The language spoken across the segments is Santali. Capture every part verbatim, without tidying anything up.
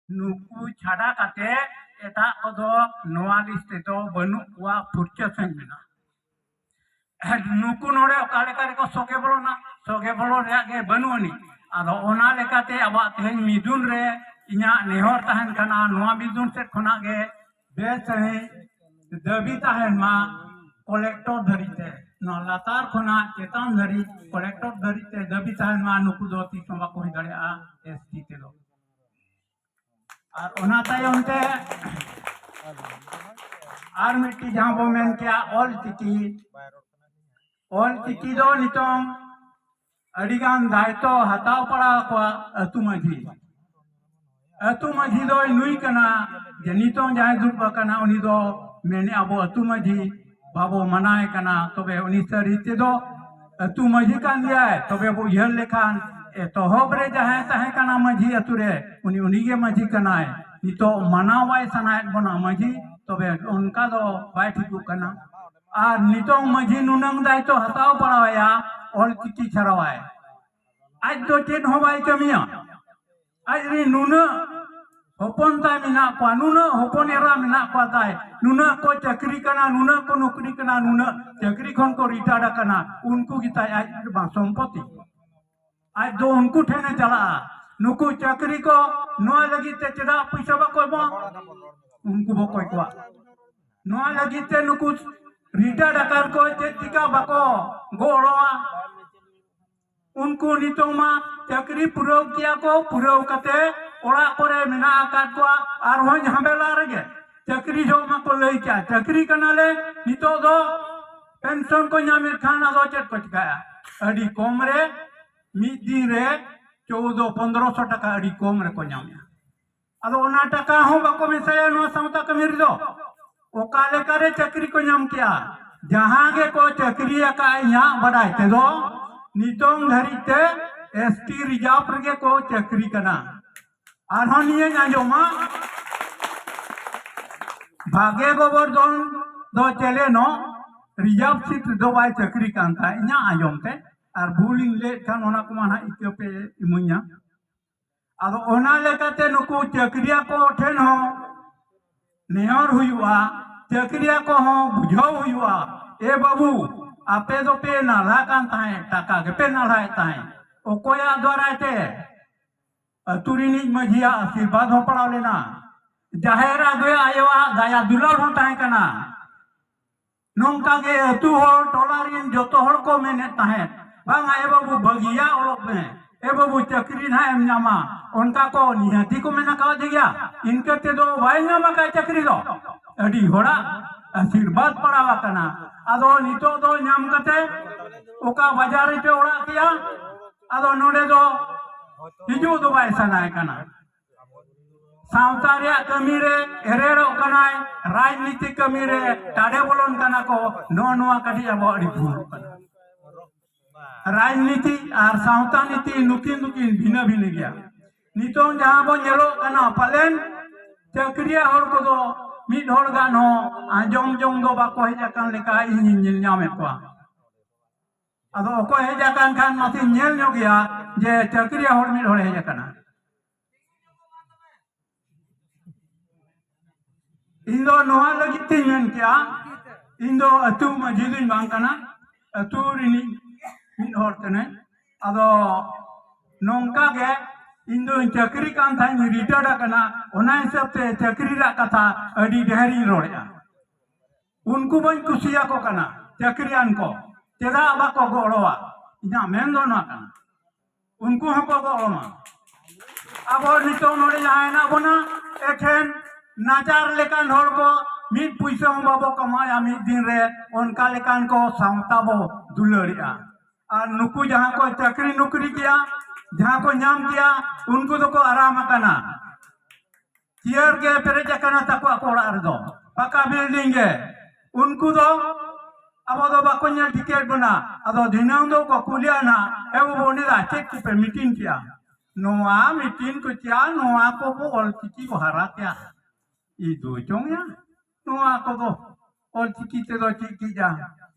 ᱱᱩᱠᱩ ᱪᱷᱟᱰᱟ ᱠᱟᱛᱮ ᱮᱴᱟᱜ ᱠᱚᱫᱚ ᱱᱚᱣᱟ ᱞᱤᱥᱴ ᱨᱮᱫᱚ ᱵᱟᱹᱱᱩᱜ ᱠᱚᱣᱟ, ᱯᱷᱩᱨᱪᱟᱹ ᱥᱟᱹᱦᱤᱡ ᱢᱮᱱᱟᱜᱼᱟ᱾ ᱱᱩᱠᱩ ᱱᱚᱰᱮ ᱚᱠᱟ ᱞᱮᱠᱟ ᱨᱮᱠᱚ ᱥᱚᱜᱮ ᱵᱚᱞᱚᱱᱟ? ᱥᱚᱜᱮ ᱵᱚᱞᱚᱱ ᱨᱮᱭᱟᱜ ᱜᱮ ᱵᱟᱹᱱᱩᱜ ᱟᱹᱱᱤᱡ᱾ ᱟᱫᱚ ᱚᱱᱟ ᱞᱮᱠᱟᱛᱮ ᱟᱵᱚᱣᱟᱜ ᱛᱮᱦᱮᱧ ᱢᱤᱫᱩᱱ ᱨᱮ ᱤᱧᱟᱹᱜ ᱱᱮᱦᱚᱨ ᱛᱟᱦᱮᱱ ᱠᱟᱱᱟ, ᱱᱚᱣᱟ ᱢᱤᱫᱩᱱ ᱥᱮᱫ ᱠᱷᱚᱱᱟᱜ ᱜᱮ ᱵᱮᱥ ᱥᱟᱹᱦᱤᱡ ᱫᱟᱹᱵᱤ ᱛᱟᱦᱮᱱ ᱢᱟ ᱠᱚᱞᱮᱠᱴᱚᱨ ᱫᱷᱟᱹᱨᱤᱡ ᱛᱮ, ᱱᱚᱣᱟ ᱞᱟᱛᱟᱨ ᱠᱷᱚᱱᱟᱜ ᱪᱮᱛᱟᱱ ᱫᱷᱟᱹᱨᱤᱡ ᱠᱚᱞᱮᱠᱴᱚᱨ ᱫᱷᱟᱹᱨᱤᱡ ᱛᱮ ᱫᱟᱹᱵᱤ ᱛᱟᱦᱮᱱ ᱢᱟ, ᱱᱩᱠᱩ ᱫᱚ ᱛᱤᱥ ᱦᱚᱸ ᱵᱟᱠᱚ ᱦᱩᱭ ᱫᱟᱲᱮᱭᱟᱜᱼᱟ ᱮᱥᱴᱤ ᱛᱮᱫᱚ᱾ ᱟᱨ ᱚᱱᱟ ᱛᱟᱭᱚᱢ ᱛᱮ ᱟᱨ ᱢᱤᱫᱴᱤᱡ ᱡᱟᱦᱟᱸ ᱵᱚ ᱢᱮᱱ ᱠᱮᱭᱟ ᱚᱞ ᱪᱤᱠᱤ, ᱚᱞ ᱪᱤᱠᱤ ᱫᱚ ᱱᱤᱛᱚᱝ ᱟᱹᱰᱤᱜᱟᱱ ᱫᱟᱭᱤᱛᱛᱚ ᱦᱟᱛᱟᱣ ᱯᱟᱲᱟᱣ ᱟᱠᱚᱣᱟ ᱟᱹᱛᱩ ᱢᱟᱹᱡᱷᱤ᱾ ᱟᱹᱛᱩ ᱢᱟᱹᱡᱷᱤ ᱫᱚᱭ ᱱᱩᱭ ᱠᱟᱱᱟ ᱡᱮ ᱱᱤᱛᱚᱝ ᱡᱟᱦᱟᱸᱭ ᱫᱩᱲᱩᱵ ᱟᱠᱟᱱᱟ ᱩᱱᱤ ᱫᱚ ᱢᱮᱱᱮᱫ ᱟᱵᱚ ᱟᱹᱛᱩ ᱢᱟᱹᱡᱷᱤ ᱵᱟᱵᱚ ᱢᱟᱱᱟᱣᱮ ᱠᱟᱱᱟ, ᱛᱚᱵᱮ ᱩᱱᱤ ᱥᱟᱹᱨᱤ ᱛᱮᱫᱚ ᱟᱹᱛᱩ ᱢᱟᱹᱡᱷᱤ ᱠᱟᱱ ᱜᱮᱭᱟᱭ᱾ ᱛᱚᱵᱮ ᱵᱚ ᱩᱭᱦᱟᱹᱨ ᱞᱮᱠᱷᱟᱱ ᱮᱛᱚᱦᱚᱵ ᱨᱮ ᱡᱟᱦᱟᱸᱭ ᱛᱟᱦᱮᱸ ᱠᱟᱱᱟ ᱢᱟᱹᱡᱷᱤ ᱟᱹᱛᱩ ᱨᱮ, ᱩᱱᱤ ᱩᱱᱤᱜᱮ ᱢᱟᱹᱡᱷᱤ ᱠᱟᱱᱟᱭ᱾ ᱱᱤᱛᱚᱜ ᱢᱟᱱᱟᱣ ᱵᱟᱭ ᱥᱟᱱᱟᱭᱮᱫ ᱵᱚᱱᱟ ᱢᱟᱹᱡᱷᱤ, ᱛᱚᱵᱮ ᱚᱱᱠᱟ ᱫᱚ ᱵᱟᱭ ᱴᱷᱤᱠᱚᱜ ᱠᱟᱱᱟ᱾ ᱟᱨ ᱱᱤᱛᱚᱝ ᱢᱟᱹᱡᱷᱤ ᱱᱩᱱᱟᱹᱝ ᱫᱟᱭᱤᱛᱛᱚ ᱦᱟᱛᱟᱣ ᱯᱟᱲᱟᱣᱟᱭᱟ, ᱚᱞ ᱪᱤᱠᱤ ᱪᱷᱟᱨᱟᱣᱟᱭ, ᱟᱡ ᱫᱚ ᱪᱮᱫ ᱦᱚᱸ ᱵᱟᱭ ᱠᱟᱹᱢᱤᱭᱟ᱾ ᱟᱡ ᱨᱮᱱ ᱱᱩᱱᱟᱹᱜ ᱦᱚᱯᱚᱱ ᱛᱟᱭ ᱢᱮᱱᱟᱜ ᱠᱚᱣᱟ, ᱱᱩᱱᱟᱹᱜ ᱦᱚᱯᱚᱱ ᱮᱨᱟ ᱢᱮᱱᱟᱜ ᱠᱚᱣᱟ ᱛᱟᱭ, ᱱᱩᱱᱟᱹᱜ ᱠᱚ ᱪᱟᱹᱠᱨᱤ ᱠᱟᱱᱟ, ᱱᱩᱱᱟᱹᱜ ᱠᱚ ᱱᱚᱠᱨᱤ ᱠᱟᱱᱟ, ᱱᱩᱱᱟᱹᱜ ᱪᱟᱹᱠᱨᱤ ᱠᱷᱚᱱ ᱠᱚ ᱨᱤᱴᱟᱭᱟᱨ ᱟᱠᱟᱱᱟ, ᱩᱱᱠᱩ ᱜᱮᱛᱟᱭ ᱟᱡ ᱵᱟᱝ ᱥᱚᱢᱯᱚᱛᱤ᱾ ᱟᱡ ᱫᱚ ᱩᱱᱠᱩ ᱴᱷᱮᱱᱮ ᱪᱟᱞᱟᱜᱼᱟ᱾ ᱱᱩᱠᱩ ᱪᱟᱹᱠᱨᱤ ᱠᱚ ᱱᱚᱣᱟ ᱞᱟᱹᱜᱤᱫ ᱛᱮ ᱪᱮᱫᱟᱜ ᱯᱩᱭᱥᱟᱹ ᱵᱟᱠᱚ ᱮᱢᱚᱜᱼᱟ? ᱩᱱᱠᱩ ᱵᱟᱠᱚ ᱠᱚᱣᱟ᱾ ᱱᱚᱣᱟ ᱞᱟᱹᱜᱤᱫ ᱛᱮ ᱱᱩᱠᱩ ᱨᱤᱴᱟᱭᱟᱨ ᱟᱠᱟᱱ ᱠᱚ ᱪᱮᱫ ᱪᱤᱠᱟ ᱵᱟᱠᱚ ᱜᱚᱲᱚᱣᱟ? ᱩᱱᱠᱩ ᱱᱤᱛᱚᱝ ᱢᱟ ᱪᱟᱹᱠᱨᱤ ᱯᱩᱨᱟᱹᱣ ᱠᱮᱭᱟ ᱠᱚ, ᱯᱩᱨᱟᱹᱣ ᱠᱟᱛᱮ ᱚᱲᱟᱜ ᱠᱚᱨᱮ ᱢᱮᱱᱟᱜ ᱟᱠᱟᱫ ᱠᱚᱣᱟ᱾ ᱟᱨᱦᱚᱸ ᱡᱷᱟᱢᱮᱞᱟ ᱨᱮᱜᱮ ᱪᱟᱹᱠᱨᱤ ᱡᱚᱦᱚᱜ ᱢᱟᱠᱚ ᱞᱟᱹᱭ ᱠᱮᱜᱼᱟ, ᱪᱟᱹᱠᱨᱤ ᱠᱟᱱᱟᱞᱮ, ᱱᱤᱛᱚᱜ ᱫᱚ ᱯᱮᱱᱥᱚᱱ ᱠᱚ ᱧᱟᱢᱮᱫ ᱠᱷᱟᱱ ᱟᱫᱚ ᱪᱮᱫ ᱠᱚ ᱪᱤᱠᱟᱹᱭᱟ? ᱟᱹᱰᱤ ᱠᱚᱢ ᱨᱮ ᱢᱤᱫ ᱫᱤᱱ ᱨᱮ ᱪᱳᱫᱚ ᱯᱚᱱᱫᱽᱨᱚᱥᱚ ᱴᱟᱠᱟ ᱟᱹᱰᱤ ᱠᱚᱢ ᱨᱮᱠᱚ ᱧᱟᱢᱮᱜᱼᱟ᱾ ᱟᱫᱚ ᱚᱱᱟ ᱴᱟᱠᱟ ᱦᱚᱸ ᱵᱟᱠᱚ ᱢᱮᱥᱟᱭᱟ ᱱᱚᱣᱟ ᱥᱟᱶᱛᱟ ᱠᱟᱹᱢᱤ ᱨᱮᱫᱚ᱾ ᱚᱠᱟ ᱞᱮᱠᱟᱨᱮ ᱪᱟᱹᱠᱨᱤ ᱠᱚ ᱧᱟᱢ ᱠᱮᱜᱼᱟ? ᱡᱟᱦᱟᱸ ᱜᱮᱠᱚ ᱪᱟᱹᱠᱨᱤ ᱟᱠᱟᱫ, ᱤᱧᱟᱹᱜ ᱵᱟᱰᱟᱭ ᱛᱮᱫᱚ ᱱᱤᱛᱚᱝ ᱫᱷᱟᱹᱨᱤᱡ ᱛᱮ ᱮᱥᱴᱤ ᱨᱤᱡᱟᱨᱵᱷ ᱨᱮᱜᱮ ᱠᱚ ᱪᱟᱹᱠᱨᱤ ᱠᱟᱱᱟ᱾ ᱟᱨᱦᱚᱸ ᱱᱤᱭᱟᱹᱧ ᱟᱸᱡᱚᱢᱟ, ᱵᱷᱟᱜᱮ ᱜᱚᱵᱚᱨᱫᱷᱚᱱ ᱫᱚ ᱪᱮᱞᱮᱱᱚ ᱨᱤᱡᱟᱨᱵᱷ ᱥᱤᱴ ᱨᱮᱫᱚ ᱵᱟᱭ ᱪᱟᱹᱠᱨᱤ ᱠᱟᱱ ᱛᱟᱦᱮᱸᱫ, ᱤᱧᱟᱹᱜ ᱟᱸᱡᱚᱢ ᱛᱮ᱾ ᱟᱨ ᱵᱷᱩᱞᱤᱧ ᱞᱟᱹᱭᱮᱫ ᱠᱷᱟᱱ ᱚᱱᱟ ᱠᱚᱢᱟ ᱱᱟᱦᱟᱜ ᱤᱠᱟᱹ ᱯᱮ ᱤᱢᱟᱹᱧᱟ᱾ ᱟᱫᱚ ᱚᱱᱟ ᱞᱮᱠᱟᱛᱮ ᱱᱩᱠᱩ ᱪᱟᱹᱠᱨᱤᱭᱟ ᱠᱚ ᱴᱷᱮᱱ ᱦᱚᱸ ᱱᱮᱦᱚᱨ ᱦᱩᱭᱩᱜᱼᱟ, ᱪᱟᱹᱠᱨᱤᱭᱟ ᱠᱚᱦᱚᱸ ᱵᱩᱡᱷᱟᱹᱣ ᱦᱩᱭᱩᱜᱼᱟ, ᱮ ᱵᱟᱹᱵᱩ, ᱟᱯᱮ ᱫᱚᱯᱮ ᱱᱟᱞᱦᱟ ᱠᱟᱱ ᱛᱟᱦᱮᱸᱫ, ᱴᱟᱠᱟ ᱜᱮᱯᱮ ᱱᱟᱞᱦᱟᱭᱮᱫ ᱛᱟᱦᱮᱸᱫ, ᱚᱠᱚᱭᱟᱜ ᱫᱟᱨᱟᱭ ᱛᱮ? ᱟᱹᱛᱩ ᱨᱤᱱᱤᱡ ᱢᱟᱹᱡᱷᱤᱭᱟᱜ ᱟᱥᱤᱨᱵᱟᱫᱽ ᱦᱚᱸ ᱯᱟᱲᱟᱣ ᱞᱮᱱᱟ, ᱡᱟᱦᱮᱨ ᱟᱭᱳ ᱟᱭᱳᱣᱟᱜ ᱫᱟᱭᱟ ᱫᱩᱞᱟᱹᱲ ᱦᱚᱸ ᱛᱟᱦᱮᱸ ᱠᱟᱱᱟ᱾ ᱱᱚᱝᱠᱟ ᱜᱮ ᱟᱹᱛᱩ ᱦᱚᱲ, ᱴᱚᱞᱟ ᱨᱤᱱ ᱡᱚᱛᱚ ᱦᱚᱲ ᱠᱚ ᱢᱮᱱᱮᱫ ᱛᱟᱦᱮᱸᱫ, "ᱵᱟᱝᱟ ᱮ ᱵᱟᱹᱵᱩ, ᱵᱷᱟᱹᱜᱤᱭᱟ ᱚᱞᱚᱜ ᱢᱮ, ᱮ ᱵᱟᱹᱵᱩ, ᱪᱟᱹᱠᱨᱤ ᱱᱟᱦᱟᱜ ᱮᱢ ᱧᱟᱢᱟ", ᱚᱱᱠᱟ ᱠᱚ ᱱᱤᱦᱟᱹᱛᱤ ᱠᱚ ᱢᱮᱱ ᱟᱠᱟᱫ ᱜᱮᱭᱟ᱾ ᱤᱱᱠᱟᱹ ᱛᱮᱫᱚ ᱵᱟᱭ ᱧᱟᱢ ᱟᱠᱟᱫ ᱪᱟᱹᱠᱨᱤ ᱫᱚ, ᱟᱹᱰᱤ ᱦᱚᱲᱟᱜ ᱟᱥᱤᱨᱵᱟᱫᱽ ᱯᱟᱲᱟᱣ ᱟᱠᱟᱱᱟ᱾ ᱟᱫᱚ ᱱᱤᱛᱚᱜ ᱫᱚ ᱧᱟᱢ ᱠᱟᱛᱮ ᱚᱠᱟ ᱵᱟᱡᱟᱨ ᱨᱮᱪᱚ ᱚᱲᱟᱜ ᱠᱮᱜᱼᱟ, ᱟᱫᱚ ᱱᱚᱰᱮ ᱫᱚ ᱦᱤᱡᱩᱜ ᱫᱚ ᱵᱟᱭ ᱥᱟᱱᱟᱭ ᱠᱟᱱᱟ᱾ ᱥᱟᱶᱛᱟ ᱨᱮᱭᱟᱜ ᱠᱟᱹᱢᱤ ᱨᱮ ᱮᱨᱮᱲᱚᱜ ᱠᱟᱱᱟᱭ, ᱨᱟᱡᱽᱱᱤᱛᱤ ᱠᱟᱹᱢᱤ ᱨᱮ ᱴᱟᱰᱮ ᱵᱚᱞᱚᱱ ᱠᱟᱱᱟ ᱠᱚ᱾ ᱱᱚᱜᱼᱚ ᱱᱚᱣᱟ ᱠᱟᱹᱴᱤᱡ ᱟᱵᱚ ᱟᱹᱰᱤ ᱵᱷᱩᱞ ᱠᱟᱱᱟ᱾ ᱨᱟᱡᱽᱱᱤᱛᱤ ᱟᱨ ᱥᱟᱶᱛᱟ ᱱᱤᱛᱤ ᱱᱩᱠᱤᱱ ᱫᱚᱠᱤᱱ ᱵᱷᱤᱱᱟᱹ ᱵᱷᱤᱱᱟᱹ ᱜᱮᱭᱟ᱾ ᱱᱤᱛᱚᱝ ᱡᱟᱦᱟᱸ ᱵᱚᱱ ᱧᱮᱞᱚᱜ ᱠᱟᱱᱟ, ᱯᱟᱞᱮᱱ ᱪᱟᱹᱠᱨᱤᱭᱟ ᱦᱚᱲ ᱠᱚᱫᱚ ᱢᱤᱫ ᱦᱚᱲ ᱜᱟᱱ ᱦᱚᱸ ᱟᱸᱡᱚᱢ ᱡᱚᱝ ᱫᱚ ᱵᱟᱠᱚ ᱦᱮᱡ ᱟᱠᱟᱱ ᱞᱮᱠᱟ ᱤᱧᱤᱧ ᱧᱮᱞ ᱧᱟᱢᱮᱫ ᱠᱚᱣᱟ᱾ ᱟᱫᱚ ᱚᱠᱚᱭ ᱦᱮᱡ ᱟᱠᱟᱱ ᱠᱷᱟᱱ ᱢᱟᱥᱮ ᱧᱮᱞ ᱧᱚᱜ ᱜᱮᱭᱟ ᱡᱮ ᱪᱟᱹᱠᱨᱤᱭᱟ ᱦᱚᱲ ᱢᱤᱫ ᱦᱚᱲᱮ ᱦᱮᱡ ᱟᱠᱟᱱᱟ᱾ ᱤᱧ ᱫᱚ ᱱᱚᱣᱟ ᱞᱟᱹᱜᱤᱫ ᱛᱤᱧ ᱢᱮᱱ ᱠᱮᱜᱼᱟ, ᱤᱧ ᱫᱚ ᱟᱹᱛᱩ ᱢᱟᱹᱡᱷᱤ ᱫᱚᱧ ᱵᱟᱝ ᱠᱟᱱᱟ, ᱟᱹᱛᱩ ᱨᱤᱱᱤᱡ ᱢᱤᱫ ᱦᱚᱲ ᱠᱟᱹᱱᱟᱹᱧ᱾ ᱟᱫᱚ ᱱᱚᱝᱠᱟ ᱜᱮ ᱤᱧ ᱫᱚᱧ ᱪᱟᱹᱠᱨᱤ ᱠᱟᱱ ᱛᱟᱦᱮᱸᱫ, ᱤᱧ ᱨᱤᱴᱟᱭᱟᱨᱰ ᱟᱠᱟᱱᱟ, ᱚᱱᱟ ᱦᱤᱥᱟᱹᱵ ᱛᱮ ᱪᱟᱹᱠᱨᱤ ᱨᱮᱭᱟᱜ ᱠᱟᱛᱷᱟ ᱟᱹᱰᱤ ᱰᱷᱮᱨ ᱤᱧ ᱨᱚᱲᱮᱜᱼᱟ᱾ ᱩᱱᱠᱩ ᱵᱟᱹᱧ ᱠᱩᱥᱤᱭᱟᱠᱚ ᱠᱟᱱᱟ, ᱪᱟᱹᱠᱨᱤᱭᱟᱱ ᱠᱚ ᱪᱮᱫᱟᱜ ᱵᱟᱠᱚ ᱜᱚᱲᱚᱣᱟ? ᱤᱧᱟᱹᱜ ᱢᱮᱱ ᱫᱚ ᱱᱚᱣᱟ ᱠᱟᱱᱟ, ᱩᱱᱠᱩ ᱦᱚᱸᱠᱚ ᱜᱚᱲᱚ ᱢᱟ᱾ ᱟᱵᱚ ᱱᱤᱛᱚᱜ ᱱᱚᱰᱮ ᱡᱟᱦᱟᱸ ᱦᱮᱱᱟᱜ ᱵᱚᱱᱟ, ᱮᱠᱷᱮᱱ ᱱᱟᱪᱟᱨ ᱞᱮᱠᱟᱱ ᱦᱚᱲ ᱠᱚ, ᱢᱤᱫ ᱯᱩᱭᱥᱟᱹ ᱦᱚᱸ ᱵᱟᱵᱚ ᱠᱟᱢᱟᱣᱮᱜᱼᱟ ᱢᱤᱫ ᱫᱤᱱ ᱨᱮ, ᱚᱱᱠᱟ ᱞᱮᱠᱟᱱ ᱠᱚ ᱥᱟᱶᱛᱟ ᱵᱚ ᱫᱩᱞᱟᱹᱲᱮᱜᱼᱟ᱾ ᱟᱨ ᱱᱩᱠᱩ ᱡᱟᱦᱟᱸ ᱠᱚ ᱪᱟᱹᱠᱨᱤ ᱱᱩᱠᱨᱤ ᱠᱮᱜᱼᱟ, ᱡᱟᱦᱟᱸ ᱠᱚ ᱧᱟᱢ ᱠᱮᱜᱼᱟ, ᱩᱱᱠᱩ ᱫᱚᱠᱚ ᱟᱨᱟᱢ ᱟᱠᱟᱱᱟ᱾ ᱪᱮᱭᱟᱨ ᱜᱮ ᱯᱮᱨᱮᱡ ᱟᱠᱟᱱᱟ ᱛᱟᱠᱚ ᱟᱠᱚ ᱚᱲᱟᱜ ᱨᱮᱫᱚ, ᱯᱟᱠᱟ ᱵᱤᱞᱰᱤᱝ ᱜᱮ᱾ ᱩᱱᱠᱩ ᱫᱚ ᱟᱵᱚ ᱫᱚ ᱵᱟᱠᱚ ᱧᱮᱞ ᱴᱷᱤᱠᱮᱫ ᱵᱚᱱᱟ᱾ ᱟᱫᱚ ᱫᱷᱤᱱᱟᱹᱝ ᱫᱚ ᱠᱚ ᱠᱩᱞᱤᱭᱟ ᱱᱟ, "ᱮ ᱵᱟᱹᱵᱩ, ᱩᱱᱤ ᱫᱚ ᱪᱮᱫ ᱠᱚᱯᱮ ᱢᱤᱴᱤᱝ ᱠᱮᱜᱼᱟ?" ᱱᱚᱣᱟ ᱢᱤᱴᱤᱝ ᱠᱚ ᱪᱮᱭᱟ, ᱱᱚᱣᱟ ᱠᱚᱵᱚ ᱚᱞ ᱪᱤᱠᱤ ᱵᱚ ᱦᱟᱨᱟ ᱠᱮᱭᱟ᱾ ᱤᱫᱩ ᱪᱚᱝ ᱭᱟ, ᱱᱚᱣᱟ ᱠᱚᱫᱚ ᱚᱞ ᱪᱤᱠᱤ ᱛᱮᱫᱚ ᱪᱮᱫ ᱠᱮᱜᱼᱟ?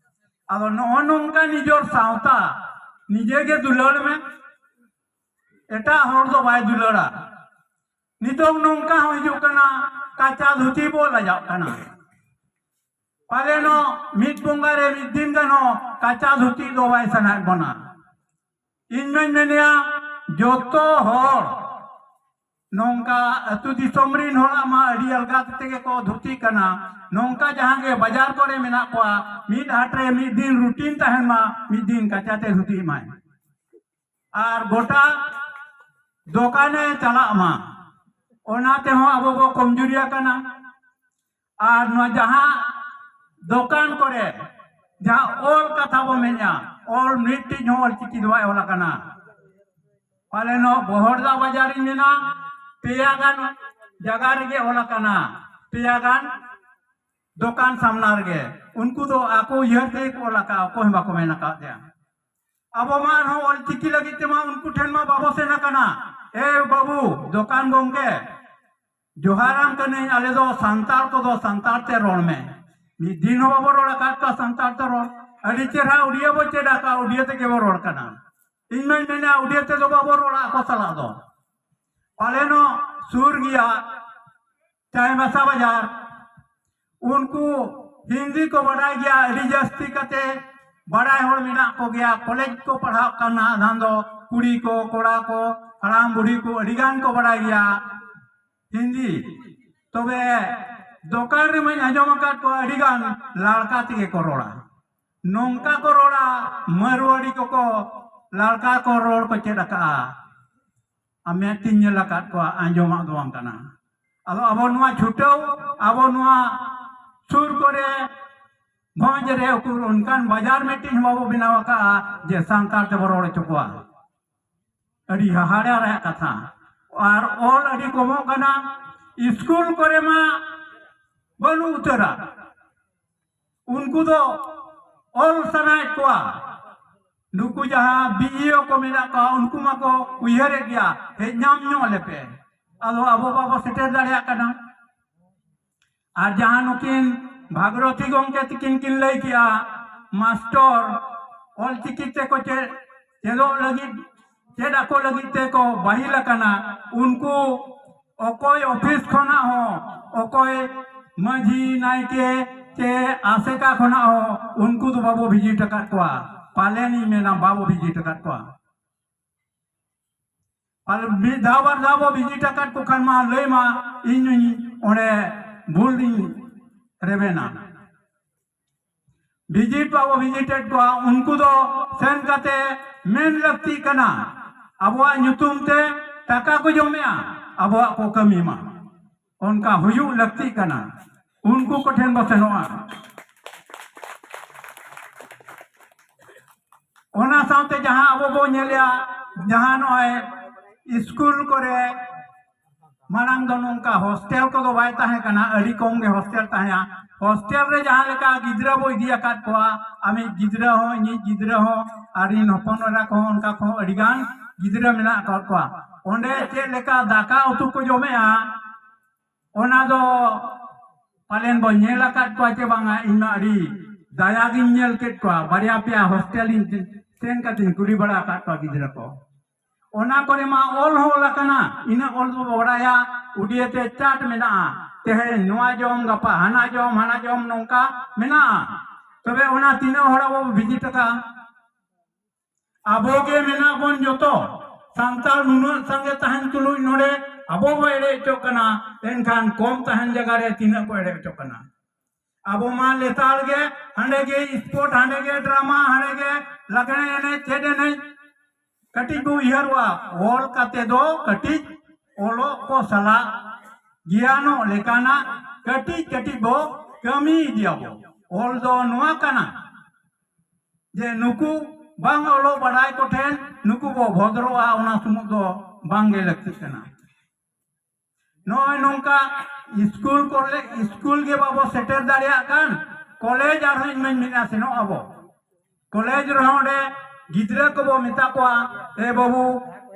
ᱟᱫᱚ ᱱᱚᱜᱼᱚ ᱱᱚᱝᱠᱟ ᱱᱤᱡᱚᱨ ᱥᱟᱶᱛᱟ ᱱᱤᱡᱮ ᱜᱮ ᱫᱩᱞᱟᱹᱲ ᱢᱮ᱾ ᱮᱴᱟᱜ ᱦᱚᱲ ᱫᱚ ᱵᱟᱭ ᱫᱩᱞᱟᱹᱲᱟ᱾ ᱱᱤᱛᱚᱝ ᱱᱚᱝᱠᱟ ᱦᱚᱸ ᱦᱤᱡᱩᱜ ᱠᱟᱱᱟ, ᱠᱟᱪᱟ ᱫᱷᱩᱛᱤ ᱵᱚ ᱞᱟᱡᱟᱜ ᱠᱟᱱᱟ᱾ ᱯᱟᱞᱮᱱᱚᱜ ᱢᱤᱫ ᱵᱚᱸᱜᱟ ᱨᱮ ᱢᱤᱫ ᱫᱤᱱ ᱜᱟᱱ ᱦᱚᱸ ᱠᱟᱪᱟ ᱫᱷᱩᱛᱤ ᱫᱚ ᱵᱟᱭ ᱥᱟᱱᱟᱭᱮᱫ ᱵᱚᱱᱟ᱾ ᱤᱧ ᱢᱟᱧ ᱢᱮᱱᱮᱭᱟ, ᱡᱚᱛᱚ ᱦᱚᱲ ᱱᱚᱝᱠᱟ ᱟᱹᱛᱩ ᱫᱤᱥᱚᱢ ᱨᱤᱱ ᱦᱚᱲᱟᱜ ᱢᱟ ᱟᱹᱰᱤ ᱟᱞᱜᱟ ᱛᱮᱜᱮ ᱠᱚ ᱫᱷᱩᱛᱤ ᱠᱟᱱᱟ᱾ ᱱᱚᱝᱠᱟ ᱡᱟᱦᱟᱸ ᱜᱮ ᱵᱟᱡᱟᱨ ᱠᱚᱨᱮ ᱢᱮᱱᱟᱜ ᱠᱚᱣᱟ, ᱢᱤᱫ ᱦᱟᱴ ᱨᱮ ᱢᱤᱫ ᱫᱤᱱ ᱨᱩᱴᱤᱱ ᱛᱟᱦᱮᱱ ᱢᱟ, ᱢᱤᱫ ᱫᱤᱱ ᱠᱟᱪᱟ ᱛᱮ ᱫᱷᱩᱛᱤᱜ ᱢᱟᱭ᱾ ᱟᱨ ᱜᱚᱴᱟ ᱫᱚᱠᱟᱱᱮ ᱪᱟᱞᱟᱜ ᱢᱟ, ᱚᱱᱟ ᱛᱮᱦᱚᱸ ᱟᱵᱚ ᱵᱚ ᱠᱚᱢᱡᱩᱨᱤ ᱟᱠᱟᱱᱟ᱾ ᱟᱨ ᱱᱚᱣᱟ ᱡᱟᱦᱟᱸ ᱫᱚᱠᱟᱱ ᱠᱚᱨᱮ ᱡᱟᱦᱟᱸ ᱚᱞ ᱠᱟᱛᱷᱟ ᱵᱚ ᱢᱮᱱᱟ, ᱚᱞ ᱢᱤᱫᱴᱤᱡ ᱦᱚᱸ ᱚᱞ ᱪᱤᱠᱤ ᱫᱚ ᱵᱟᱭ ᱚᱞ ᱟᱠᱟᱱᱟ᱾ ᱯᱟᱞᱮᱱᱚᱜ ᱵᱚᱦᱚᱲᱫᱟ ᱵᱟᱡᱟᱨ ᱤᱧ ᱢᱮᱱᱟ, ᱯᱮᱭᱟ ᱜᱟᱱ ᱡᱟᱭᱜᱟ ᱨᱮᱜᱮ ᱚᱞ ᱟᱠᱟᱱᱟ, ᱯᱮᱭᱟ ᱜᱟᱱ ᱫᱚᱠᱟᱱ ᱥᱟᱢᱱᱟ ᱨᱮᱜᱮ᱾ ᱩᱱᱠᱩ ᱫᱚ ᱟᱠᱚ ᱩᱭᱦᱟᱹᱨ ᱛᱮᱜᱮ ᱠᱚ ᱚᱞ ᱟᱠᱟᱫᱼᱟ, ᱚᱠᱚᱭ ᱦᱚᱸ ᱵᱟᱠᱚ ᱢᱮᱱ ᱟᱠᱟᱫ ᱛᱟᱭᱟ᱾ ᱟᱵᱚ ᱢᱟ ᱟᱨᱦᱚᱸ ᱚᱞ ᱪᱤᱠᱤ ᱞᱟᱹᱜᱤᱫ ᱛᱮᱢᱟ ᱩᱱᱠᱩ ᱴᱷᱮᱱ ᱢᱟ ᱵᱟᱵᱚ ᱥᱮᱱ ᱟᱠᱟᱱᱟ᱾ ᱮ ᱵᱟᱹᱵᱩ ᱫᱚᱠᱟᱱ ᱜᱚᱢᱠᱮ, ᱡᱚᱦᱟᱨᱟᱢ ᱠᱟᱹᱱᱟᱹᱧ, ᱟᱞᱮ ᱫᱚ ᱥᱟᱱᱛᱟᱲ ᱠᱚᱫᱚ ᱥᱟᱱᱛᱟᱲ ᱛᱮ ᱨᱚᱲ ᱢᱮ᱾ ᱢᱤᱫ ᱫᱤᱱ ᱦᱚᱸ ᱵᱟᱵᱚ ᱨᱚᱲ ᱟᱠᱟᱫ ᱠᱚᱣᱟ ᱥᱟᱱᱛᱟᱲ ᱛᱮ ᱨᱚᱲ᱾ ᱟᱹᱰᱤ ᱪᱮᱦᱨᱟ ᱩᱰᱤᱭᱟᱹ ᱵᱚ ᱪᱮᱫ ᱟᱠᱟᱫ, ᱩᱰᱤᱭᱟᱹ ᱛᱮᱜᱮ ᱵᱚ ᱨᱚᱲ ᱠᱟᱱᱟ᱾ ᱤᱧ ᱢᱟᱧ ᱢᱮᱱᱟ ᱩᱰᱤᱭᱟᱹ ᱛᱮᱫᱚ ᱵᱟᱵᱚ ᱨᱚᱲᱟ ᱟᱠᱚ ᱥᱟᱞᱟᱜ ᱫᱚ᱾ ᱯᱟᱞᱮᱱᱚᱜ ᱥᱩᱨ ᱜᱮᱭᱟ ᱪᱟᱭᱵᱟᱥᱟ ᱵᱟᱡᱟᱨ, ᱩᱱᱠᱩ ᱦᱤᱱᱫᱤ ᱠᱚ ᱵᱟᱰᱟᱭ ᱜᱮᱭᱟ ᱟᱹᱰᱤ ᱡᱟᱹᱥᱛᱤ ᱠᱟᱛᱮ᱾ ᱵᱟᱰᱟᱭ ᱦᱚᱲ ᱢᱮᱱᱟᱜ ᱠᱚᱜᱮᱭᱟ, ᱠᱚᱞᱮᱡᱽ ᱠᱚ ᱯᱟᱲᱦᱟᱜ ᱠᱟᱱᱟ, ᱟᱫᱷᱟᱱ ᱫᱚ ᱠᱩᱲᱤ ᱠᱚ, ᱠᱚᱲᱟ ᱠᱚ, ᱦᱟᱲᱟᱢ ᱵᱩᱲᱦᱤ ᱠᱚ ᱟᱹᱰᱤ ᱜᱟᱱ ᱠᱚ ᱵᱟᱰᱟᱭ ᱜᱮᱭᱟ ᱦᱤᱱᱫᱤ᱾ ᱛᱚᱵᱮ ᱫᱚᱠᱟᱱ ᱨᱮᱢᱟᱧ ᱟᱸᱡᱚᱢ ᱟᱠᱟᱫ ᱠᱚᱣᱟ ᱟᱹᱰᱤ ᱜᱟᱱ ᱞᱟᱲᱠᱟ ᱛᱮᱜᱮ ᱠᱚ ᱨᱚᱲᱟ᱾ ᱱᱚᱝᱠᱟ ᱠᱚ ᱨᱚᱲᱟ, ᱢᱟᱨᱣᱟᱲᱤ ᱠᱚᱠᱚ ᱞᱟᱲᱠᱟ ᱠᱚ ᱨᱚᱲ ᱠᱚ ᱪᱮᱫ ᱟᱠᱟᱫᱼᱟ᱾ ᱟᱨ ᱢᱮᱫ ᱛᱤᱧ ᱧᱮᱞ ᱟᱠᱟᱫ ᱠᱚᱣᱟ, ᱟᱸᱡᱚᱢᱟᱜ ᱫᱚ ᱵᱟᱝ ᱠᱟᱱᱟ᱾ ᱟᱫᱚ ᱟᱵᱚ ᱱᱚᱣᱟ ᱪᱷᱩᱴᱟᱹᱣ, ᱟᱵᱚ ᱱᱚᱣᱟ ᱥᱩᱨ ᱠᱚᱨᱮ ᱵᱷᱚᱸᱡᱽ ᱨᱮ ᱩᱠᱩᱨ ᱚᱱᱠᱟᱱ ᱵᱟᱡᱟᱨ ᱢᱤᱫᱴᱤᱡ ᱦᱚᱸ ᱵᱟᱵᱚ ᱵᱮᱱᱟᱣ ᱟᱠᱟᱫᱼᱟ ᱡᱮ ᱥᱟᱱᱛᱟᱲ ᱛᱮᱵᱚ ᱨᱚᱲ ᱦᱚᱪᱚ ᱠᱚᱣᱟ᱾ ᱟᱹᱰᱤ ᱦᱟᱦᱟᱲᱟ ᱨᱮᱭᱟᱜ ᱠᱟᱛᱷᱟ᱾ ᱟᱨ ᱚᱞ ᱟᱹᱰᱤ ᱠᱚᱢᱚᱜ ᱠᱟᱱᱟ, ᱥᱠᱩᱞ ᱠᱚᱨᱮ ᱢᱟ ᱵᱟᱹᱱᱩᱜ ᱩᱛᱟᱹᱨᱟ᱾ ᱩᱱᱠᱩ ᱫᱚ ᱚᱞ ᱥᱟᱱᱟᱭᱮᱫ ᱠᱚᱣᱟ᱾ ᱱᱩᱠᱩ ᱡᱟᱦᱟᱸ ᱵᱤ ᱤ ᱳ ᱠᱚ ᱢᱮᱱᱟᱜ ᱠᱚᱣᱟ, ᱩᱱᱠᱩ ᱢᱟᱠᱚ ᱩᱭᱦᱟᱹᱨᱮᱫ ᱜᱮᱭᱟ, ᱦᱮᱡ ᱧᱟᱢ ᱧᱚᱜ ᱞᱮᱯᱮ᱾ ᱟᱫᱚ ᱟᱵᱚ ᱵᱟᱵᱚ ᱥᱮᱴᱮᱨ ᱫᱟᱲᱮᱭᱟᱜ ᱠᱟᱱᱟ᱾ ᱟᱨ ᱡᱟᱦᱟᱸ ᱱᱩᱠᱤᱱ ᱵᱷᱟᱜᱽᱨᱚᱛᱤ ᱜᱚᱢᱠᱮ ᱛᱤᱠᱤᱱ ᱠᱤᱱ ᱞᱟᱹᱭ ᱠᱮᱜᱼᱟ, ᱢᱟᱥᱴᱚᱨ ᱚᱞᱪᱤᱠᱤ ᱛᱮᱠᱚ ᱪᱮᱫ, ᱪᱮᱫᱚᱜ ᱞᱟᱹᱜᱤᱫ ᱪᱮᱫ ᱟᱠᱚ ᱞᱟᱹᱜᱤᱫ ᱛᱮᱠᱚ ᱵᱟᱹᱦᱤᱞ ᱟᱠᱟᱱᱟ, ᱩᱱᱠᱩ ᱚᱠᱚᱭ ᱚᱯᱷᱤᱥ ᱠᱷᱚᱱᱟᱜ ᱦᱚᱸ, ᱚᱠᱚᱭ ᱢᱟᱹᱡᱷᱤ, ᱱᱟᱭᱠᱮ ᱪᱮ ᱟᱥᱮᱠᱟ ᱠᱷᱚᱱᱟᱜ ᱦᱚᱸ ᱩᱱᱠᱩ ᱫᱚ ᱵᱟᱵᱚ ᱵᱷᱤᱡᱤᱴ ᱟᱠᱟᱫ ᱠᱚᱣᱟ᱾ ᱯᱟᱞᱮᱱᱤᱧ ᱢᱮᱱᱟ ᱵᱟᱵᱚ ᱵᱷᱤᱡᱤᱴ ᱟᱠᱟᱫ ᱠᱚᱣᱟ᱾ ᱟᱨ ᱢᱤᱫ ᱫᱷᱟᱣ ᱵᱟᱨ ᱫᱷᱟᱣ ᱵᱚ ᱵᱷᱤᱡᱤᱴ ᱟᱠᱟᱫ ᱠᱚ ᱠᱷᱟᱱ ᱢᱟ ᱞᱟᱹᱭ ᱢᱟ, ᱤᱧ ᱚᱸᱰᱮ ᱵᱷᱩᱞ ᱤᱧ ᱨᱮᱵᱮᱱᱟ᱾ ᱵᱷᱤᱡᱤᱴ ᱵᱟᱵᱚ ᱵᱷᱤᱡᱤᱴᱮᱰ ᱠᱚᱣᱟ, ᱩᱱᱠᱩ ᱫᱚ ᱥᱮᱱ ᱠᱟᱛᱮ ᱢᱮᱱ ᱞᱟᱹᱠᱛᱤᱜ ᱠᱟᱱᱟ, ᱟᱵᱚᱣᱟᱜ ᱧᱩᱛᱩᱢ ᱛᱮ ᱴᱟᱠᱟ ᱠᱚ ᱡᱚᱢᱮᱜᱼᱟ, ᱟᱵᱚᱣᱟᱜ ᱠᱚ ᱠᱟᱹᱢᱤ ᱢᱟ᱾ ᱚᱱᱠᱟ ᱦᱩᱭᱩᱜ ᱞᱟᱹᱠᱛᱤᱜ ᱠᱟᱱᱟ᱾ ᱩᱱᱠᱩ ᱠᱚᱴᱷᱮᱱ ᱵᱚ ᱥᱮᱱᱚᱜᱼᱟ᱾ ᱚᱱᱟ ᱥᱟᱶᱛᱮ ᱡᱟᱦᱟᱸ ᱟᱵᱚ ᱵᱚ ᱧᱮᱞᱮᱜᱼᱟ, ᱡᱟᱦᱟᱸ ᱱᱚᱜᱼᱚᱭ ᱥᱠᱩᱞ ᱠᱚᱨᱮ ᱢᱟᱲᱟᱝ ᱫᱚ ᱱᱚᱝᱠᱟ ᱦᱳᱥᱴᱮᱞ ᱠᱚᱫᱚ ᱵᱟᱭ ᱛᱟᱦᱮᱸ ᱠᱟᱱᱟ, ᱟᱹᱰᱤ ᱠᱚᱢ ᱜᱮ ᱦᱳᱥᱴᱮᱞ ᱛᱟᱦᱮᱸᱜᱼᱟ᱾ ᱦᱳᱥᱴᱮᱞ ᱨᱮ ᱡᱟᱦᱟᱸ ᱞᱮᱠᱟ ᱜᱤᱫᱽᱨᱟᱹ ᱵᱚ ᱤᱫᱤ ᱟᱠᱟᱫ ᱠᱚᱣᱟ, ᱟᱢᱤᱡ ᱜᱤᱫᱽᱨᱟᱹ ᱦᱚᱸ, ᱤᱧᱤᱡ ᱜᱤᱫᱽᱨᱟᱹ ᱦᱚᱸ, ᱟᱨ ᱤᱧ ᱦᱚᱯᱚᱱ ᱮᱨᱟ ᱠᱚᱦᱚᱸ, ᱚᱱᱠᱟ ᱠᱚᱦᱚᱸ ᱟᱹᱰᱤ ᱜᱟᱱ ᱜᱤᱫᱽᱨᱟᱹ ᱢᱮᱱᱟᱜ ᱟᱠᱟᱫ ᱠᱚᱣᱟ᱾ ᱚᱸᱰᱮ ᱪᱮᱫ ᱞᱮᱠᱟ ᱫᱟᱠᱟ ᱩᱛᱩ ᱠᱚ ᱡᱚᱢᱮᱜᱼᱟ, ᱚᱱᱟ ᱫᱚ ᱯᱟᱞᱮᱱ ᱵᱚ ᱧᱮᱞ ᱟᱠᱟᱫ ᱠᱚᱣᱟ ᱪᱮ ᱵᱟᱝᱟ, ᱤᱧ ᱢᱟ ᱟᱹᱰᱤ ᱫᱟᱭᱟ ᱜᱤᱧ ᱧᱮᱞ ᱠᱮᱫ ᱠᱚᱣᱟ᱾ ᱵᱟᱨᱭᱟ ᱯᱮᱭᱟ ᱦᱳᱥᱴᱮᱞ ᱤᱧ ᱥᱮᱱ ᱠᱟᱛᱮᱧ ᱠᱩᱞᱤ ᱵᱟᱲᱟ ᱟᱠᱟᱫ ᱠᱚᱣᱟ ᱜᱤᱫᱽᱨᱟᱹ ᱠᱚ᱾ ᱚᱱᱟ ᱠᱚᱨᱮ ᱢᱟ ᱚᱞ ᱦᱚᱸ ᱚᱞ ᱟᱠᱟᱱᱟ, ᱤᱱᱟᱹᱜ ᱚᱞ ᱫᱚ ᱵᱟᱵᱚ ᱵᱟᱲᱟᱭᱟ᱾ ᱩᱰᱤᱭᱟᱹ ᱛᱮ ᱪᱟᱴ ᱢᱮᱱᱟᱜᱼᱟ, ᱛᱮᱦᱮᱧ ᱱᱚᱣᱟ ᱡᱚᱢ, ᱜᱟᱯᱟ ᱦᱟᱱᱟ ᱡᱚᱢ, ᱦᱟᱱᱟ ᱡᱚᱢ, ᱱᱚᱝᱠᱟ ᱢᱮᱱᱟᱜᱼᱟ᱾ ᱛᱚᱵᱮ ᱚᱱᱟ ᱛᱤᱱᱟᱹᱜ ᱦᱚᱲ ᱟᱵᱚ ᱵᱚ ᱵᱷᱤᱡᱤᱴ ᱟᱠᱟᱫᱼᱟ? ᱟᱵᱚ ᱜᱮ ᱢᱮᱱᱟᱜ ᱵᱚᱱ ᱡᱚᱛᱚ᱾ ᱥᱟᱱᱛᱟᱲ ᱱᱩᱱᱟᱹᱜ ᱥᱟᱸᱜᱮ ᱛᱟᱦᱮᱱ ᱛᱩᱞᱩᱡ ᱱᱚᱰᱮ ᱟᱵᱚ ᱵᱚ ᱮᱲᱮ ᱦᱚᱪᱚᱜ ᱠᱟᱱᱟ, ᱮᱱᱠᱷᱟᱱ ᱠᱚᱢ ᱛᱟᱦᱮᱱ ᱡᱟᱭᱜᱟ ᱨᱮ ᱛᱤᱱᱟᱹᱜ ᱠᱚ ᱮᱲᱮ ᱦᱚᱪᱚᱜ ᱠᱟᱱᱟ? ᱟᱵᱚ ᱢᱟ ᱞᱮᱛᱟᱲ ᱜᱮ, ᱦᱟᱸᱰᱮ ᱜᱮ ᱥᱯᱳᱨᱴ, ᱦᱟᱸᱰᱮ ᱜᱮ ᱰᱨᱟᱢᱟ, ᱦᱟᱸᱰᱮ ᱜᱮ ᱞᱟᱜᱽᱬᱮ ᱮᱱᱮᱡ, ᱪᱮᱫ ᱮᱱᱮᱡ᱾ ᱠᱟᱹᱴᱤᱡ ᱵᱚ ᱩᱭᱦᱟᱹᱨᱚᱜᱼᱟ, ᱚᱞ ᱠᱟᱛᱮ ᱫᱚ ᱠᱟᱹᱴᱤᱡ ᱚᱞᱚᱜ ᱠᱚ ᱥᱟᱞᱟᱜ ᱜᱮᱭᱟᱱᱚᱜ ᱞᱮᱠᱟᱱᱟᱜ ᱠᱟᱹᱴᱤᱡ ᱠᱟᱹᱴᱤᱡ ᱵᱚ ᱠᱟᱹᱢᱤ ᱤᱫᱤᱭᱟᱵᱚ᱾ ᱚᱞ ᱫᱚ ᱱᱚᱣᱟ ᱠᱟᱱᱟ ᱡᱮ ᱱᱩᱠᱩ ᱵᱟᱝ ᱚᱞᱚᱜ ᱵᱟᱰᱟᱭ ᱠᱚᱴᱷᱮᱱ ᱱᱩᱠᱩ ᱵᱚ ᱵᱷᱚᱫᱨᱚᱜᱼᱟ, ᱚᱱᱟ ᱥᱩᱢᱩᱝ ᱫᱚ ᱵᱟᱝ ᱜᱮ ᱞᱟᱹᱠᱛᱤᱜ ᱠᱟᱱᱟ᱾ ᱱᱚᱜᱼᱚᱭ ᱱᱚᱝᱠᱟ ᱥᱠᱩᱞ ᱠᱚᱞᱮ-, ᱥᱠᱩᱞ ᱜᱮ ᱵᱟᱵᱚ ᱥᱮᱴᱮᱨ ᱫᱟᱲᱮᱭᱟᱜ ᱠᱟᱱ, ᱠᱚᱞᱮᱡᱽ ᱟᱨᱦᱚᱸ ᱤᱧ ᱢᱟᱧ ᱢᱮᱱᱟ ᱥᱮᱱᱚᱜ ᱟᱵᱚ᱾ ᱠᱚᱞᱮᱡᱽ ᱨᱮᱦᱚᱸ ᱚᱸᱰᱮ ᱜᱤᱫᱽᱨᱟᱹ ᱠᱚᱵᱚ ᱢᱮᱛᱟ ᱠᱚᱣᱟ, "ᱮ ᱵᱟᱹᱵᱩ,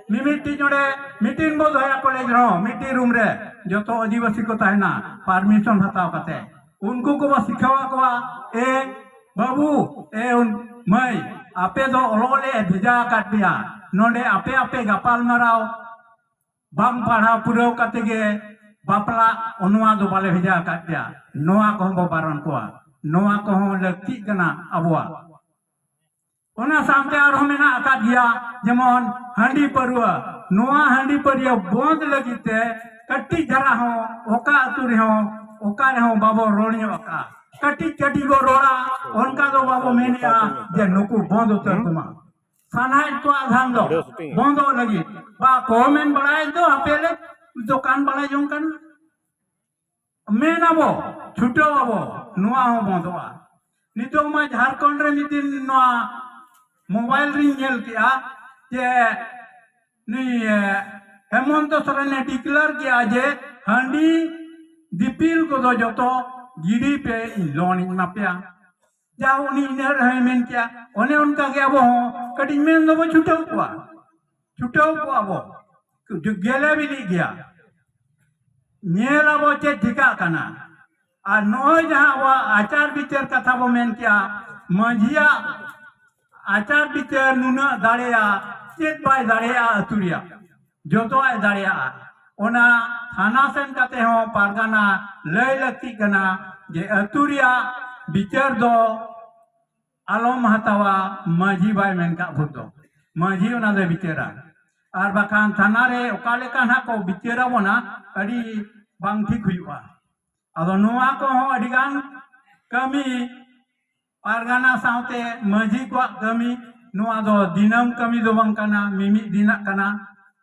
ᱢᱤᱢᱤᱫᱴᱤᱡ ᱚᱸᱰᱮ ᱢᱤᱴᱤᱝ ᱵᱚ ᱫᱚᱦᱚᱭᱟ ᱠᱚᱞᱮᱡᱽ ᱨᱮᱦᱚᱸ, ᱢᱤᱫᱴᱤᱡ ᱨᱩᱢ ᱨᱮ ᱡᱚᱛᱚ ᱟᱹᱫᱤᱵᱟᱹᱥᱤ ᱠᱚ ᱛᱟᱦᱮᱱᱟ, ᱯᱟᱨᱢᱤᱥᱚᱱ ᱦᱟᱛᱟᱣ ᱠᱟᱛᱮ ᱩᱱᱠᱩ ᱠᱚᱵᱚ ᱥᱤᱠᱷᱟᱹᱣ ᱟᱠᱚᱣᱟ, ᱮ ᱵᱟᱹᱵᱩ, ᱮ ᱩᱱ-, ᱢᱟᱹᱭ, ᱟᱯᱮ ᱫᱚ ᱚᱞᱚᱜ ᱞᱮ ᱵᱷᱮᱡᱟ ᱟᱠᱟᱫ ᱯᱮᱭᱟ, ᱱᱚᱰᱮ ᱟᱯᱮ ᱟᱯᱮ ᱜᱟᱯᱟᱞ ᱢᱟᱨᱟᱣ ᱵᱟᱝ ᱯᱟᱲᱦᱟᱣ ᱯᱩᱨᱟᱹᱣ ᱠᱟᱛᱮ ᱜᱮ ᱵᱟᱯᱞᱟ, ᱱᱚᱣᱟ ᱫᱚ ᱵᱟᱞᱮ ᱵᱷᱮᱡᱟ ᱟᱠᱟᱫ ᱯᱮᱭᱟ, ᱱᱚᱣᱟ ᱠᱚᱦᱚᱸ ᱵᱚ ᱵᱟᱨᱚᱱ ᱠᱚᱣᱟ, ᱱᱚᱣᱟ ᱠᱚᱦᱚᱸ ᱞᱟᱹᱠᱛᱤᱜ ᱠᱟᱱᱟ ᱟᱵᱚᱣᱟᱜ᱾ ᱚᱱᱟ ᱥᱟᱶᱛᱮ ᱟᱨᱦᱚᱸ ᱢᱮᱱᱟᱜ ᱟᱠᱟᱫ ᱜᱮᱭᱟ, ᱡᱮᱢᱚᱱ ᱦᱟᱺᱰᱤ ᱯᱟᱹᱨᱣᱟᱹ᱾ ᱱᱚᱣᱟ ᱦᱟᱺᱰᱤ ᱯᱟᱹᱨᱣᱟᱹ ᱵᱚᱱᱫ ᱞᱟᱹᱜᱤᱫ ᱛᱮ ᱠᱟᱹᱴᱤᱡ ᱫᱷᱟᱨᱟ ᱦᱚᱸ ᱚᱠᱟ ᱟᱹᱛᱩ ᱨᱮᱦᱚᱸ ᱚᱠᱟ ᱨᱮᱦᱚᱸ ᱵᱟᱵᱚ ᱨᱚᱲ ᱧᱚᱜ ᱟᱠᱟᱫᱼᱟ᱾ ᱠᱟᱹᱴᱤᱡ ᱠᱟᱹᱴᱤᱡ ᱵᱚ ᱨᱚᱲᱟ, ᱚᱱᱠᱟ ᱫᱚ ᱵᱟᱵᱚ ᱢᱮᱱᱮᱜᱼᱟ ᱡᱮ ᱱᱩᱠᱩ ᱵᱚᱱᱫ ᱩᱛᱟᱹᱨ ᱠᱚᱢᱟ᱾ ᱥᱟᱱᱟᱭᱮᱫ ᱠᱚᱣᱟ ᱟᱫᱷᱟᱱ ᱫᱚ ᱵᱚᱱᱫᱚᱜ ᱞᱟᱹᱜᱤᱫ ᱵᱟ ᱠᱚ ᱢᱮᱱ ᱵᱟᱲᱟᱭᱮᱫ ᱫᱚ, ᱦᱟᱯᱮ ᱞᱮ ᱫᱚᱠᱟᱱ ᱵᱟᱲᱟ ᱡᱚᱝ ᱠᱟᱱᱟ᱾ ᱢᱮᱱ ᱟᱵᱚ, ᱪᱷᱩᱴᱟᱹᱣ ᱟᱵᱚ, ᱱᱚᱣᱟ ᱦᱚᱸ ᱵᱚᱱᱫᱚᱜᱼᱟ᱾ ᱱᱤᱛᱚᱜ ᱢᱟ ᱡᱷᱟᱲᱠᱷᱚᱸᱰ ᱨᱮ ᱢᱤᱫ ᱫᱤᱱ ᱱᱚᱣᱟ ᱢᱳᱵᱟᱭᱤᱞ ᱨᱤᱧ ᱧᱮᱞ ᱠᱮᱜᱼᱟ ᱡᱮ ᱱᱩᱭ, ᱮ, ᱦᱮᱢᱚᱱᱛᱚ ᱥᱚᱨᱮᱱᱮ declare ᱠᱮᱜᱼᱟ ᱡᱮ ᱦᱟᱺᱰᱤ ᱫᱤᱯᱤᱞ ᱠᱚᱫᱚ ᱡᱚᱛᱚ ᱜᱤᱰᱤ ᱯᱮ, ᱤᱧ loan ᱤᱧ ᱮᱢᱟ ᱯᱮᱭᱟ᱾ ᱡᱟ ᱩᱱᱤ ᱤᱱᱟᱹ ᱨᱮᱦᱚᱸᱭ ᱢᱮᱱ ᱠᱮᱜᱼᱟ, ᱚᱱᱮ ᱚᱱᱠᱟ ᱜᱮ ᱟᱵᱚ ᱦᱚᱸ ᱠᱟᱹᱴᱤᱡ ᱢᱮᱱ ᱫᱚᱵᱚ ᱪᱷᱩᱴᱟᱹᱣ ᱠᱚᱜᱼᱟ, ᱪᱷᱩᱴᱟᱹᱣ ᱠᱚᱜᱼᱟ ᱵᱚ, ᱜᱮᱞᱮ ᱵᱤᱞᱤᱜ ᱜᱮᱭᱟ᱾ ᱧᱮᱞ ᱟᱵᱚ ᱪᱮᱫ ᱪᱤᱠᱟᱜ ᱠᱟᱱᱟ᱾ ᱟᱨ ᱱᱚᱜᱼᱚᱭ ᱡᱟᱦᱟᱸ ᱟᱵᱚᱣᱟᱜ ᱟᱪᱟᱨ ᱵᱤᱪᱟᱹᱨ ᱠᱟᱛᱷᱟ ᱵᱚ ᱢᱮᱱ ᱠᱮᱜᱼᱟ, ᱢᱟᱹᱡᱷᱤᱭᱟᱜ ᱟᱪᱟᱨ ᱵᱤᱪᱟᱹᱨ ᱱᱩᱱᱟᱹᱜ ᱫᱟᱲᱮᱭᱟᱜᱼᱟ, ᱪᱮᱫ ᱵᱟᱭ ᱫᱟᱲᱮᱭᱟᱜᱼᱟ ᱟᱹᱛᱩ ᱨᱮᱭᱟᱜ? ᱡᱚᱛᱚᱣᱟᱜ ᱮ ᱫᱟᱲᱮᱭᱟᱜᱼᱟ᱾ ᱚᱱᱟ ᱛᱷᱟᱱᱟ ᱥᱮᱱ ᱠᱟᱛᱮ ᱦᱚᱸ ᱯᱟᱨᱜᱟᱱᱟ ᱞᱟᱹᱭ ᱞᱟᱹᱠᱛᱤᱜ ᱠᱟᱱᱟ ᱡᱮ ᱟᱹᱛᱩ ᱨᱮᱭᱟᱜ ᱵᱤᱪᱟᱹᱨ ᱫᱚ ᱟᱞᱚᱢ ᱦᱟᱛᱟᱣᱟ, ᱢᱟᱹᱡᱷᱤ ᱵᱟᱭ ᱢᱮᱱ ᱠᱟᱜ ᱵᱷᱳᱨ ᱫᱚ᱾ ᱢᱟᱹᱡᱷᱤ ᱚᱱᱟ ᱫᱚᱭ ᱵᱤᱪᱟᱹᱨᱟ᱾ ᱟᱨ ᱵᱟᱠᱷᱟᱱ ᱛᱷᱟᱱᱟ ᱨᱮ ᱚᱠᱟ ᱞᱮᱠᱟ ᱱᱟᱦᱟᱜ ᱠᱚ ᱵᱤᱪᱟᱹᱨ ᱟᱵᱚᱱᱟ, ᱟᱹᱰᱤ ᱵᱟᱝ ᱴᱷᱤᱠ ᱦᱩᱭᱩᱜᱼᱟ᱾ ᱟᱫᱚ ᱱᱚᱣᱟ ᱠᱚᱦᱚᱸ ᱟᱹᱰᱤ ᱜᱟᱱ ᱠᱟᱹᱢᱤ ᱯᱟᱨᱜᱟᱱᱟ ᱥᱟᱶᱛᱮ ᱢᱟᱹᱡᱷᱤ ᱠᱚᱣᱟᱜ ᱠᱟᱹᱢᱤ, ᱱᱚᱣᱟ ᱫᱚ ᱫᱤᱱᱟᱹᱢ ᱠᱟᱹᱢᱤ ᱫᱚ ᱵᱟᱝ ᱠᱟᱱᱟ, ᱢᱤᱢᱤᱫ ᱫᱤᱱᱟᱜ ᱠᱟᱱᱟ᱾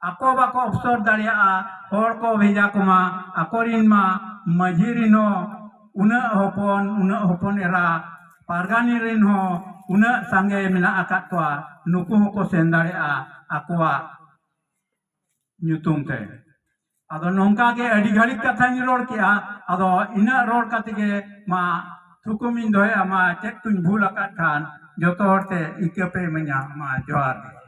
ᱟᱠᱚ ᱵᱟᱠᱚ ᱚᱯᱥᱚᱨ ᱫᱟᱲᱮᱭᱟᱜᱼᱟ, ᱦᱚᱲ ᱠᱚ ᱵᱷᱮᱡᱟ ᱠᱚᱢᱟ, ᱟᱠᱚᱨᱤᱱ ᱢᱟ ᱢᱟᱹᱡᱷᱤ ᱨᱤᱱ ᱦᱚᱸ ᱩᱱᱟᱹᱜ ᱦᱚᱯᱚᱱ, ᱩᱱᱟᱹᱜ ᱦᱚᱯᱚᱱ ᱮᱨᱟ, ᱯᱟᱨᱜᱟᱱᱤ ᱨᱤᱱ ᱦᱚᱸ ᱩᱱᱟᱹᱜ ᱥᱟᱸᱜᱮ ᱢᱮᱱᱟᱜ ᱟᱠᱟᱫ ᱠᱚᱣᱟ, ᱱᱩᱠᱩ ᱦᱚᱸᱠᱚ ᱥᱮᱱ ᱫᱟᱲᱮᱭᱟᱜᱼᱟ ᱟᱠᱚᱣᱟᱜ ᱧᱩᱛᱩᱢ ᱛᱮ᱾ ᱟᱫᱚ ᱱᱚᱝᱠᱟ ᱜᱮ ᱟᱹᱰᱤ ᱜᱷᱟᱹᱲᱤᱡ ᱠᱟᱛᱷᱟᱧ ᱨᱚᱲ ᱠᱮᱜᱼᱟ᱾ ᱟᱫᱚ ᱤᱱᱟᱹᱜ ᱨᱚᱲ ᱠᱟᱛᱮ ᱜᱮ ᱢᱟ ᱛᱷᱩᱠᱩᱢᱤᱧ ᱫᱚᱦᱚᱭᱮᱜᱼᱟ᱾ ᱢᱟ ᱪᱮᱫ ᱠᱚᱧ ᱵᱷᱩᱞ ᱟᱠᱟᱫ ᱠᱷᱟᱱ ᱡᱚᱛᱚ ᱦᱚᱲ ᱛᱮ ᱤᱠᱟᱹ ᱯᱮ ᱤᱢᱟᱹᱧᱟ᱾ ᱢᱟ ᱡᱚᱦᱟᱨ ᱜᱮ᱾